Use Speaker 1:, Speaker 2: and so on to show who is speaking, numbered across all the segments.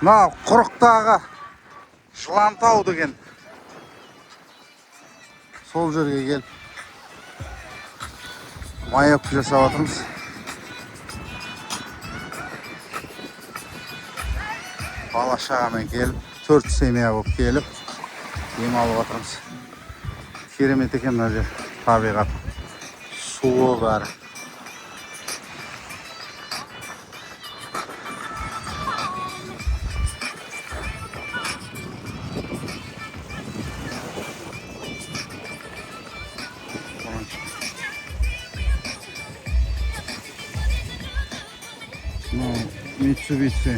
Speaker 1: Мына құрықтағы Жылантау деген сол жерге келіп маевка жасап жатырмыз. Бала шағамен келіп, төрт семья болып келіп демалып жатырмыз. Керемет екен мына жер, табиғат, суы бәрі. Мынау Mitsubishi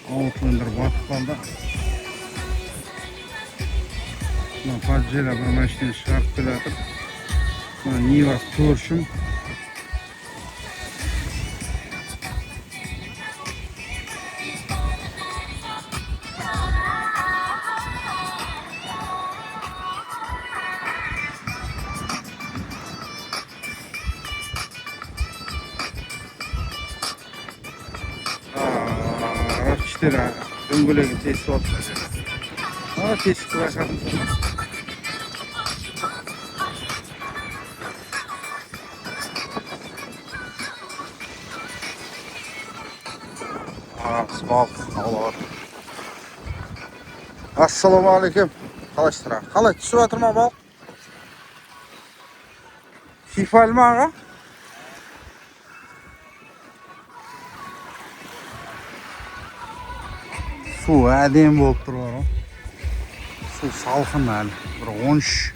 Speaker 1: Outlander батып қалды. Мына Pajero бір машина шығарып келе жатыр. Мына Нива көршім. RAV4 дөңгелегін тесіп алып. Тесікті байқадыңыздар ма? Ағамыз балық аулап жатыр. Ассалаумағалейкум. Қалайсыздар, аға? Қалай түсіп жатыр ма балық? Кефаль ма, аға? Су әдемі болып тұр бар ғой. Су салқын әлі. Бір он үш,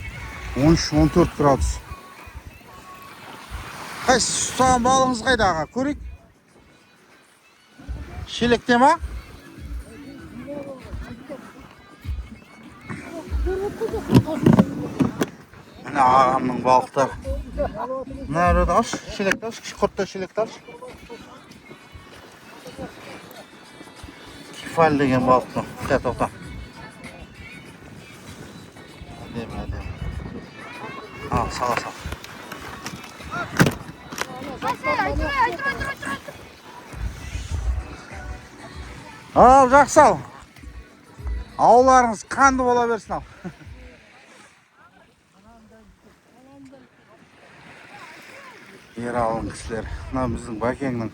Speaker 1: 14 градус. Қайсы ұстаған балығыңыз қайда, аға? Көрейік. Шелекте ма? Міне ағамның балықтары. Мына жерді алшы, шелекті алшы, кіші құрттай шелекті алшы. Кефаль деген балық мынау. Тоқта, тоқта. Әдемі, әдемі. Ал, сала, сал. Ал, жақсы ал. Ауларыңыз қанды бола берсін ал. Ералының кісілері. Мына біздің Бәкеңнің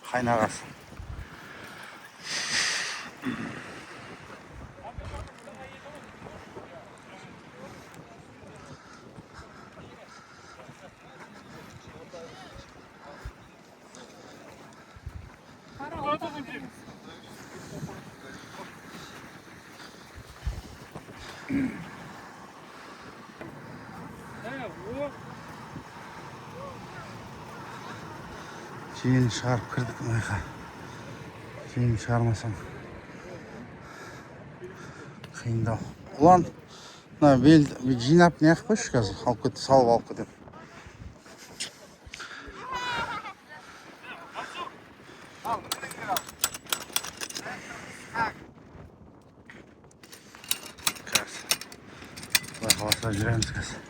Speaker 1: қайнағасы. Жиын шығарып кірдік мына. Жиын шығармасам қиындау. Ұлан, мына бел жинап не қылып қойшы қазір, алып кет, салып алып кетемін. Қазір құдай қаласа жүреміз қазір.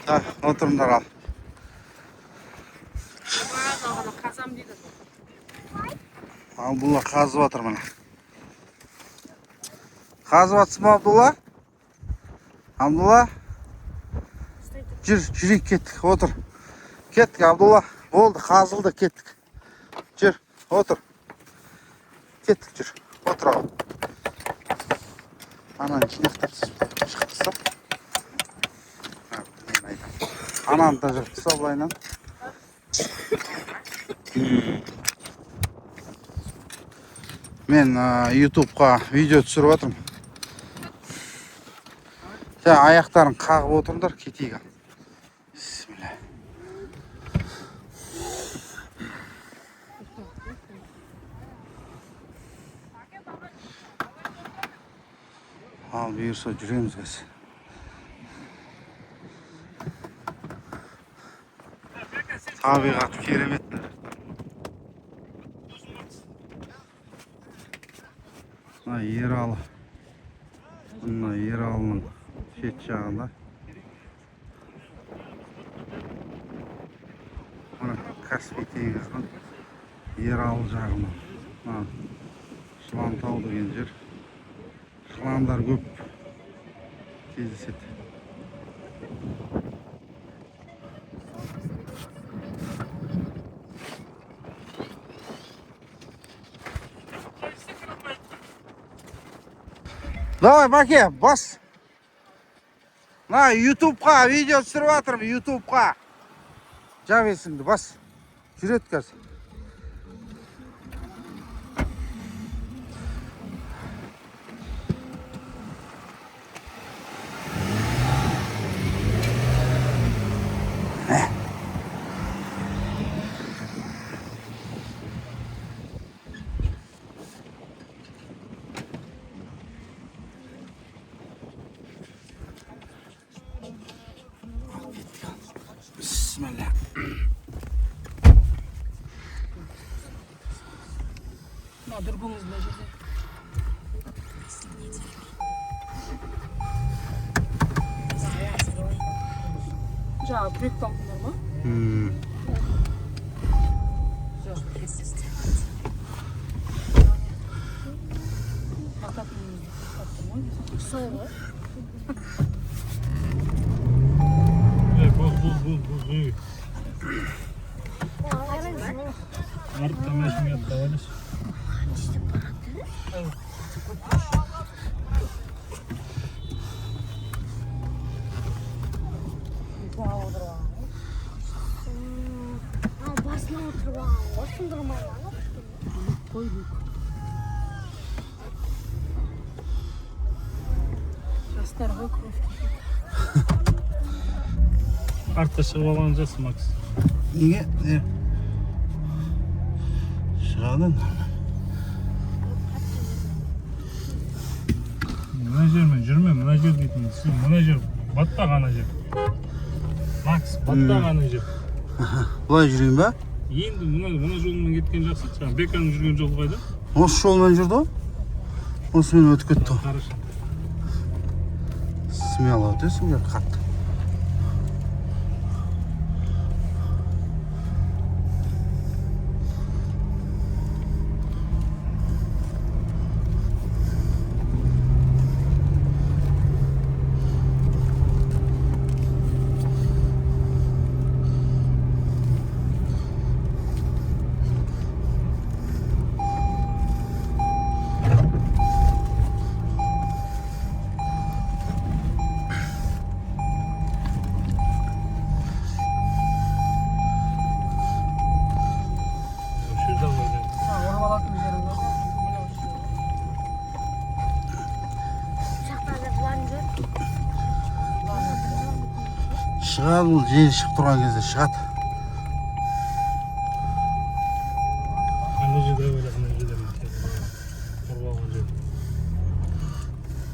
Speaker 1: Так, отырыңдар ал. Абдулла қазып жатыр міне. Қазып жатсың ба, Абдулла? Абдулла? Жүр, жүрейік, кеттік, отыр. Кеттік, Абдулла. Болды, қазылды, кеттік. Жүр, отыр. Кеттік, жүр. Отыр ал. Ананы жинақтап шығып тастап. Ананы да жырып тастап былайынан. Мен Ютубқа видео түсіріп жатырмын. Сен аяқтарын қағып отырыңдар, кетейік ал. Бисмилля. Ал бұйырса жүреміз қазір. Табиғат керемет. Мына Ералы. Мына Ералының шет жағында. Мына Каспий теңізінің Ералы жағында. Мына Жылантау деген жер. Жыландар көп кездеседі. Давай, Баке, бас. На, Ютубқа видео түсіріп жатырмын, Ютубқа. Жап есіңді, бас. Жүреді қазір. Бісміллә.
Speaker 2: Мына дүрбіңіз мына жерде. Жаңағы күректі алдыңдар ма? Сол ғой.
Speaker 3: Бул, бул, бул, бул, бул. Артта машина отдавались.
Speaker 4: Ал басына отырып алған ғой, сындырмай ма?
Speaker 2: Қой, люк. Жастар ғой, кровь кипит.
Speaker 3: Артта шығып алған жақсы, Макс.
Speaker 1: Неге? Не? Шығады.
Speaker 3: Мына жермен жүрме, мына жер дейтін. Сен мына жер батпақ ана жер. Макс, батпақ ана жер.
Speaker 1: Былай жүрейін ба?
Speaker 3: Енді мына жолмен кеткен жақсы. Жаңа Беканың жүрген жолы қайда?
Speaker 1: Осы жолмен жүрді ғой. Осымен өтіп кетті ғой.
Speaker 3: Қарашы.
Speaker 1: Смело өтесің бе қатты.
Speaker 3: Осы жерде ғой.
Speaker 2: Орып алатын жерің бар ғой. Міне осы жерде.
Speaker 4: Жақта да жылан жүр.
Speaker 1: Шығады, бұл жел шығып тұрған кезде шығады.
Speaker 3: Ана жерде ойлап, мына жерде ұрып алған жер.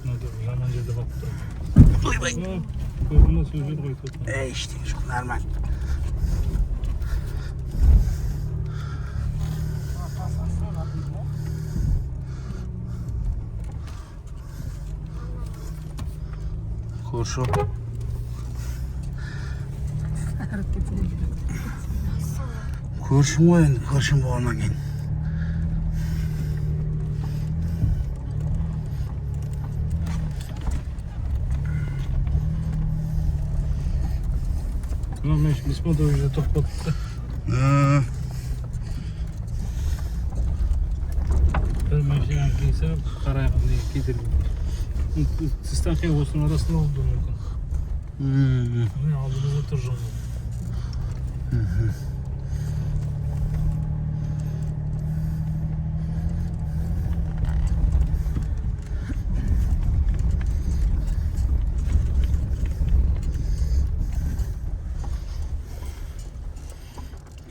Speaker 3: Мына да жаман жерде батып тұр.
Speaker 1: Ойбай.
Speaker 3: Көрдің ба, сол жер ғой айтып отырған.
Speaker 1: Ей, ештеңе жоқ, нормально. Көрші. Көршім ғой енді, көршім болғаннан кейін.
Speaker 3: Мына мен беспонтовый жерде тоқтатты. Бір машина келсе, қарайғы не кедергі. Тыстан кейін осының арасында болуы мүмкін. Міне алдымызда тұр жол.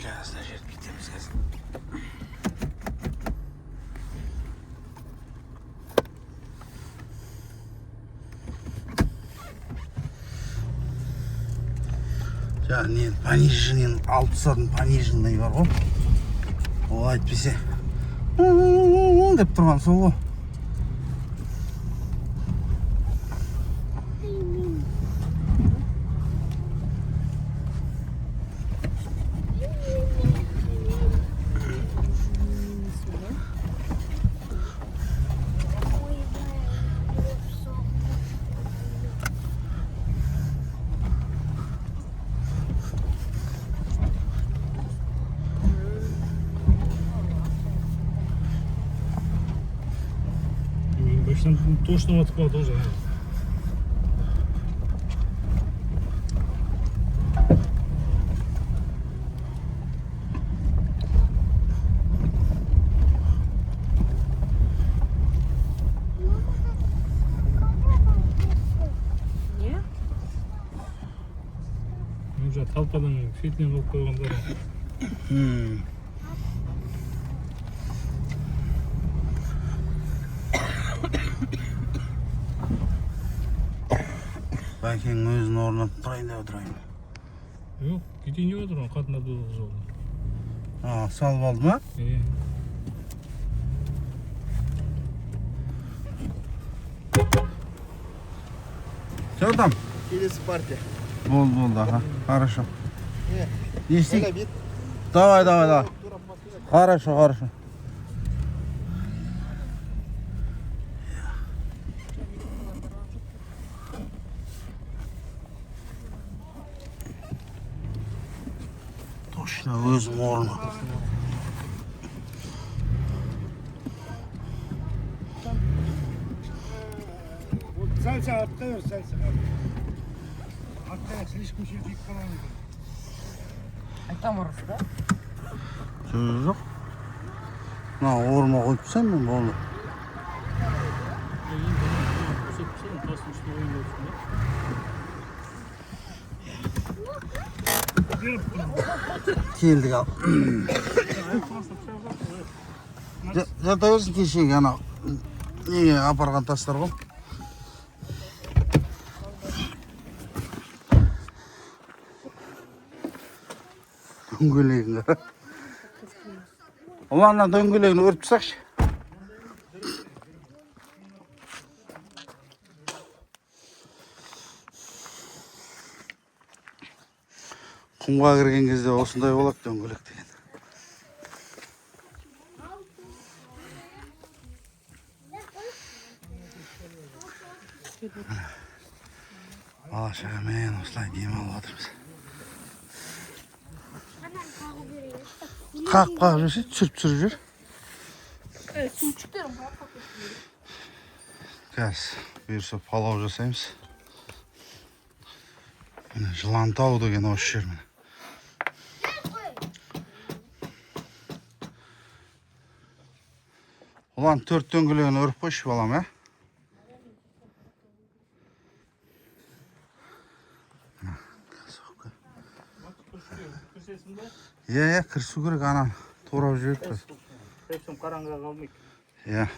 Speaker 1: Қазір мына жерді кетеміз қазір. Жаңа не пониженный алып тастадым, пониженный бар ғой. Ол әйтпесе «У-у-у» деп тұрған сол ғой.
Speaker 3: Машина точно батып қалады ғой жаңағы.
Speaker 2: Не?
Speaker 3: Ну, жаңа талпадан шетінен қойып қойғандар.
Speaker 1: Бәкең өзін орнына тұрайын деп отырайын.
Speaker 3: Жоқ, кетейін деп отыр ғой, қатындарды отырғызып алды.
Speaker 1: А, салып алды ма?
Speaker 3: Е.
Speaker 1: Че там?
Speaker 5: Келесі партия.
Speaker 1: Болды, болды, аха. Хорошо.
Speaker 5: Не,
Speaker 1: Не істейік?
Speaker 5: бет.
Speaker 1: Давай, давай, давай. Хорошо, хорошо. Точно өзім орны.
Speaker 6: Сәл сәл артқа бер, сәл сәл артқа. Слишком шелпиіп қалған екен.
Speaker 2: Айтам ұрысы да?
Speaker 1: Сөз жоқ. Мына орныма қойып тастаймын мен, болды.
Speaker 3: Енді босатып тастадым, тастың үстіне қояйын деп отырсың да.
Speaker 1: Келдік ал. Жата берсін, кешегі анау неге апарған тастар ғой. Дөңгелегін қара. Ұлан, ана дөңгелегін өріп тастайықшы. Құмға кірген кезде осындай болады дөңгелек деген. Бала шағамен осылай демалып жатырмыз.
Speaker 4: Анан қағу керек.
Speaker 1: Қағып қағып жүрсе, түсіріп түсіріп жүр.
Speaker 2: Сумчиктерім бар.
Speaker 1: Қазір бұйырса палау жасаймыз. Міне, Жылантау деген осы жер, міне. Ұлан, төрт дөңгелегін өріп қойшы, балам, ә? Міне, кроссовка.
Speaker 3: Кірісесің бе?
Speaker 1: Иә, иә, кірісу керек, ананы турап жіберіп қой.
Speaker 3: Совсем қараңғыға қалмайық.
Speaker 1: Иә.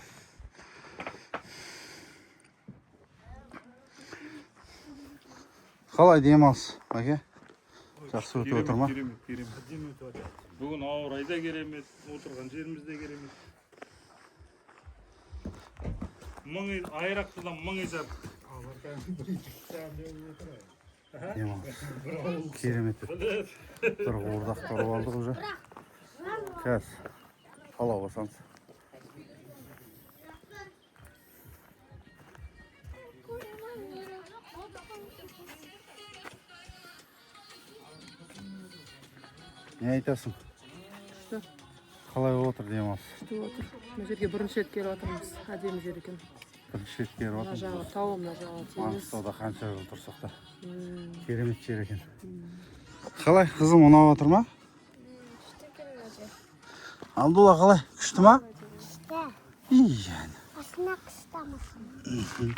Speaker 1: Қалай демалыс, әке? Жақсы өтіп отыр ма?
Speaker 3: Керемет, керемет. Әдемі өтіп жатыр. Бүгін ауа райы да керемет, отырған жеріміз де керемет. Мың айрақтыдан мың есе артық.
Speaker 1: Демалыс. Керемет өтті. Бір қуырдақ торып алдық уже. Қазір палау басамыз. Не айтасың?
Speaker 2: Күшті.
Speaker 1: Қалай болып отыр демалыс?
Speaker 2: Күшті отыр. Мына жерге бірінші рет келіп жатырмыз. Әдемі жер екен.
Speaker 1: Бірінші рет келіп
Speaker 2: Мына
Speaker 1: жатырмыз.
Speaker 2: жағы тау, мына жағы теңіз.
Speaker 1: Маңғыстауда қанша жыл тұрсақ та. Керемет жер екен. Қалай, қызым, ұнап отыр ма?
Speaker 4: Күшті екен мына жер.
Speaker 1: Абдулла, қалай? Күшті ма?
Speaker 4: Күшті.
Speaker 1: Ий,
Speaker 4: Астына қыста машина.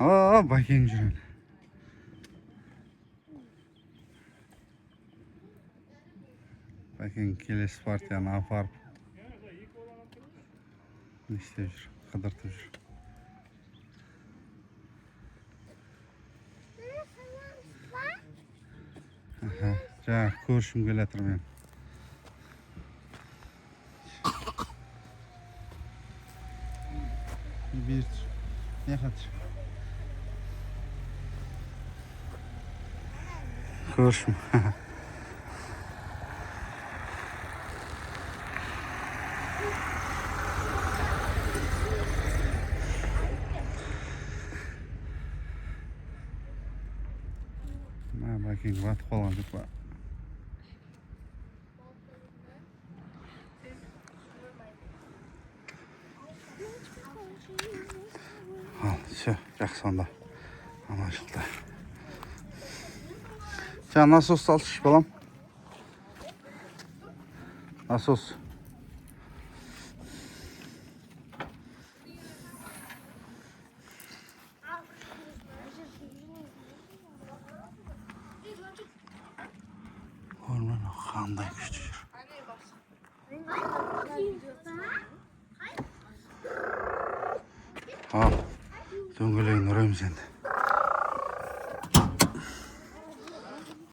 Speaker 1: Aa, бәкең жүр. Бәкең келесі партияны апарып не істеп жүр, қыдыртып жүр. Аха, жаңағы көршім келе жатыр менің. Бері түр. Не жатыр? Көршім. Мә, бәкең батып қалған жоқ па? Все, жақсы онда. Аманшылықта. Жаңа насосты алшы, балам. Насос. Көрме, қандай күшті жер. Ал, дөңгелегін үреміз енді.